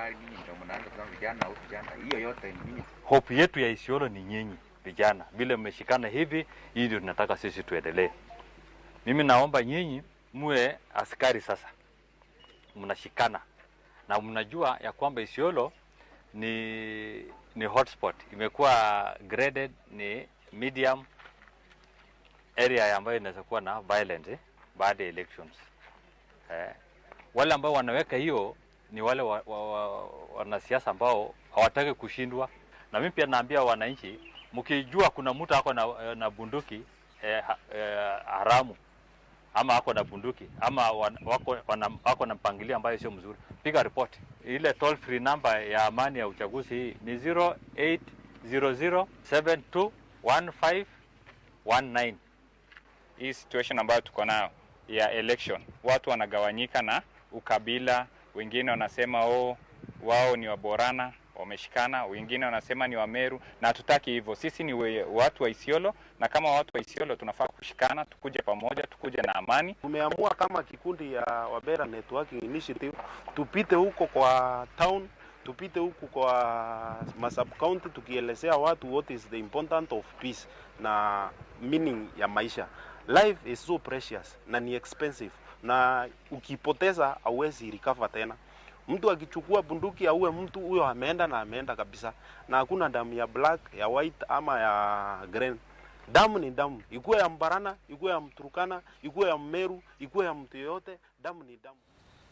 Serikali, nyinyi ndio mnaanza kusema vijana au vijana, hiyo yote ni nyinyi. Hope yetu ya Isiolo ni nyinyi vijana, vile mmeshikana hivi, hii ndio tunataka sisi tuendelee. Mimi naomba nyinyi muwe askari sasa, mnashikana na mnajua ya kwamba Isiolo ni hotspot, imekuwa graded ni medium area ambayo inaweza kuwa na violence baada ya elections. Wale ambao wanaweka hiyo ni wale wanasiasa ambao hawataki kushindwa. Na mimi pia naambia wananchi, mkijua kuna mtu ako na bunduki haramu ama ako na bunduki ama wako na mpangilio ambayo sio mzuri, piga report. Ile toll free number ya amani ya uchaguzi hii ni 0800721519. Hii situation ambayo tuko nayo ya election, watu wanagawanyika na ukabila, wengine wanasema wao ni Waborana wameshikana, wengine wanasema ni Wameru, na hatutaki hivyo. Sisi ni watu wa Isiolo, na kama watu wa Isiolo tunafaa kushikana, tukuje pamoja, tukuje na amani. Tumeamua kama kikundi ya Wabera Networking Initiative tupite huko kwa town, tupite huko kwa sub county, tukielezea watu what is the importance of peace na meaning ya maisha. Life is so precious na ni expensive, na ukipoteza hauwezi recover tena. Mtu akichukua bunduki auwe mtu huyo ameenda na ameenda kabisa, na hakuna damu ya black, ya white ama ya green. Damu ni damu, ikuwe ya Mbarana, ikuwe ya Mturukana, ikuwe ya Mmeru, ikuwe ya mtu yoyote, damu ni damu.